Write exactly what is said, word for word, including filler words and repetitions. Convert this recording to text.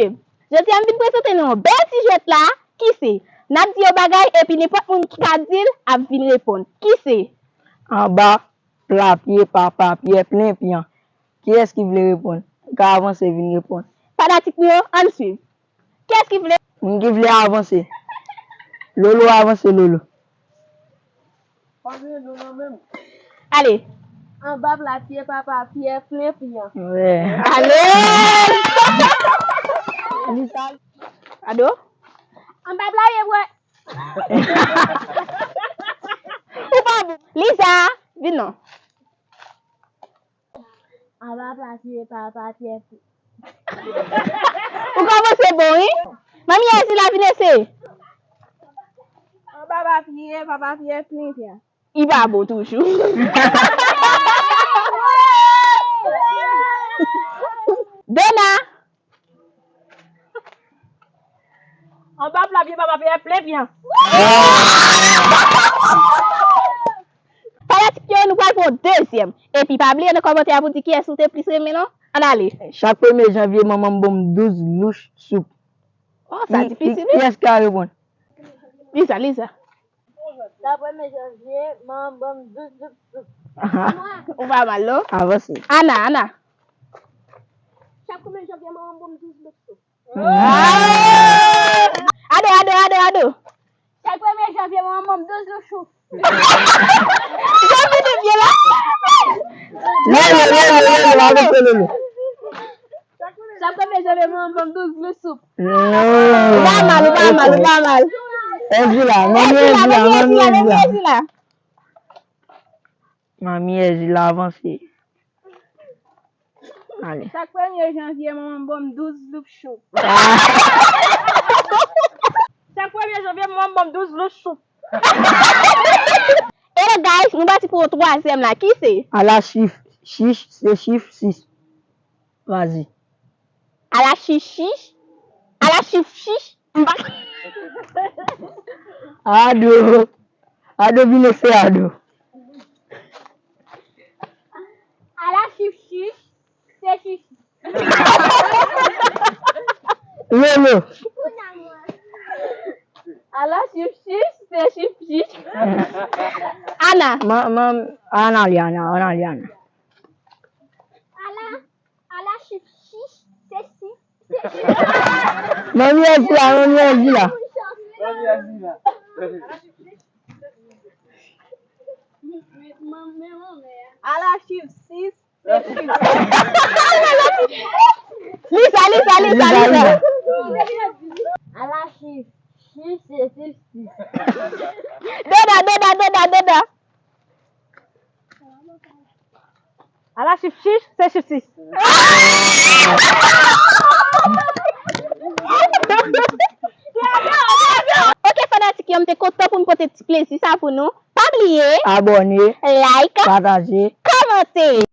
Jodi a m vin prezante nou yon bèl ti jwèt la, ki se, n ap di yon bagay epi nenpòt moun ki ka di l ap vin reponn. Ki se? Anba pla pye papa Pyè plen pyan. Kiyès ki vle reponn? Ou ka avanse vin reponn. Fanatik nou yo, ann swiv. Kiyès ki vle? Moun ki vle avanse. Lolo, avanse, Lolo. Pa gen non nan menm. Ale. Anba pla pye papa Pyè plen pyan. Wè. Ale! Li sa. Ado? Anba pla pye bwè. Ou pa bon. Liza, vin non. Anba pla pye papa Pyè plen. Ou kòmanse bon, wi. Manmi Èzila vin eseye. Anba pla pye papa Pyè plen pyan. Li pa bon toujou. Dona. Anba pla pye papa Pyè plen pyan. Fanatik yo, nou pral pran yon dezyèm. Epi pa bliye nan kòmantè a pou di kiyès ou te plis renmen non. Ann ale. Chak premye janvye, manman m ban m douz louch soup. Oh, sa difisil, wi. Kiyès ki ka reponn? Liza, Liza. Chak premye janvye, manman m ban m douz louch soup. Ou pa mal, non? Avanse. Ana, Ana. Chak premye janvye, manman m ban m douz louch soup. Ah! Ado, ado, ado, ado. Chak premye janvye, manman m ban m douz louch soup. Janvye de vye la. Lolo, Lolo, Lolo, Lolo, avanse, Lolo. Chak premye janvye, manman m ban m douz louch soup. Non. Ou pa mal, ou pa mal, ou pa mal. Èzila, manmi Èzila, manmi Èzila. Manmi Èzila, avanse. Ale. Chak premye janvye, manman m ban m douz loup chou. Chak premye janvye, manman m ban m douz loup chou. Hello guys, nou pati pou yon twazyèm la. Ki se? Ala chif chich, se chif sis. Vas-y. Ala chif chich? Ala chif chich? M pa... Ado. Ado vin eseye Ado. Ala chif chich, se chich. Lolo. Ala chif chich, se chif chich. Ana. Man, man, Ana li, Ana, Ana li, Ana. Ala, ala chif chich, se chif, se chif. Manmi Èzila, manmi Èzila. Ala chif sis, se chif. Lisa, Lisa, Lisa, Lisa. Ala chif chich, se chif sis. Deda, deda, deda, deda. Ala chif chich, se chif sis. Ok, fanatik yo, m te kontan pou m pote ti plezi sa pou nou. Pa bliye abòne, like, pataje, kòmante.